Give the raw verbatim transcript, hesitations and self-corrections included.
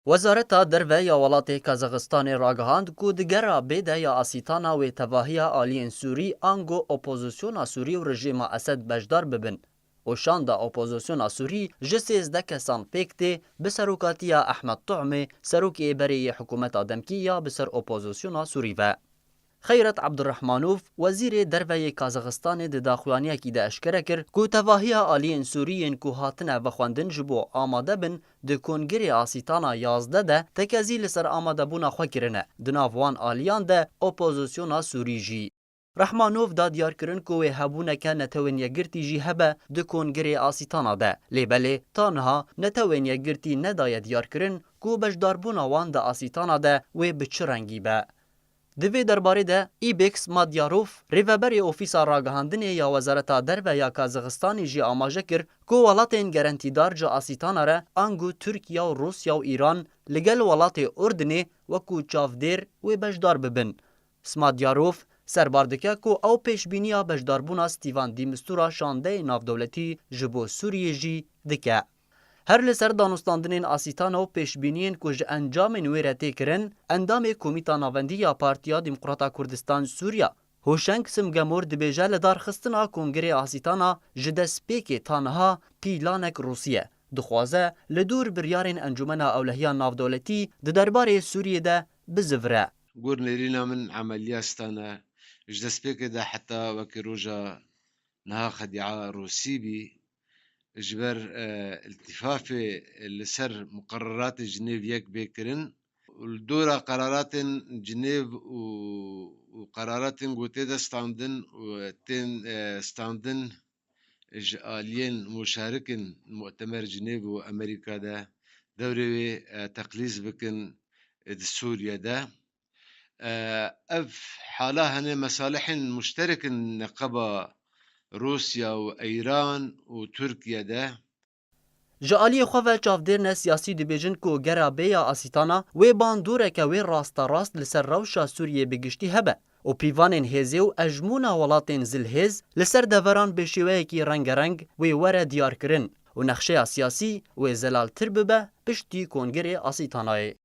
Wezareta Derve ya welatê Kazaxistanê ragihand ku di gera bê de ya Asîtana wê tevahiya aliyên Sûrî ango opozisyona Sûrî û rejîma Esed beşdar bibin û şanda opozisyona Sûrî ji sêzdeh kesan pêk tê bi serokatiya Ehmed Tu'mê, serokê berê yê hikûmeta demkî ya bi ser opozisyona Sûrî ve. Xeyret Abdurrahmanov, wezîrê derve yê Kazaxistanê di daxuyaniyekî de eşkere kir ku tevahiya aliyên Sûrî yên ku hatine vexwendin ji bo amade bin di Kongirê Asîtana yazdeh de tekezî li ser amadebûna xwe kirine, di nav wan aliyan de opozisyona Sûrî jî. Rahmanov da diyarkirin ku wê hebûneke Netewên Yekgirtî jî hebe di Kongirê Asîtana de, lê belê ta niha Netewên Yekgirtî nedaye diyarkirin ku beşdarbûna wan di Asîtana de wê bi çi rengî be. Di vê derbarê de Îbek Smadyarov, rêveberê Ofîsa Ragihandinê ya Wezareta Derve ya Kazaxistanê jî amaje kir ku welatên gerentîdar ji Asîtana re ango Tirkiye û Rûsya û Îran li gel welatê Urdinê wekû çavdêr wê beşdar bibin. Smadyarov serbar dike ku ew pêşbîniya beşdarbûna Stîvan Dîmistûra şandeyê navdewletî ji bo Sûriyê jî dike. Her li ser danûstandinên Asîtana û pêşbîniyên ku ji encamên wê re tê kirin, endamê Komîta Navendî ya Partiya Demokrata Kurdistan Sûriya, Hoşeng Simgemor dibêje lidarxistina Kongirê Asîtana ji destpêkê ta niha pîlanek Rûsî ye. Dixwaze li dûr biryarên Encûmena Ewlehiya Navdewletî di derbarê Sûriyê de bizivire. Gor nêrîna min emeliya stane. Ji destpêkê de heta wekî roja niha xediya Rûsî bî. Ji ber, e, îltîfafê li ser muqereratê Cinêv yek bê kirin û li dora qeraratên Cinêv û, û qeraratên ku tê de standin û tên, e, standin ji aliyên muşarikên Mu'temer Cinêv û Amerîka de dewrê wê, e, teqlîz bikin, e, di Sûriye de. E, ev hala hene mesalihên muşterek in neqeba Rûsya û Îran û Tirkiye de. Ji aliyê xwe ve çavdêrne siyasî dibêjin ku gera bê ya Asîtana wê bandoreke wê rasterast li ser rewşa Sûriyê bi giştî hebe û pîvanên hêzê û ejmûna welatên zilhêz li ser deveran bi şêweyekî rengereng wê were diyarkirin û nexşeya siyasî wê zelaltir bibe piştî Kongirê Asîtanayê.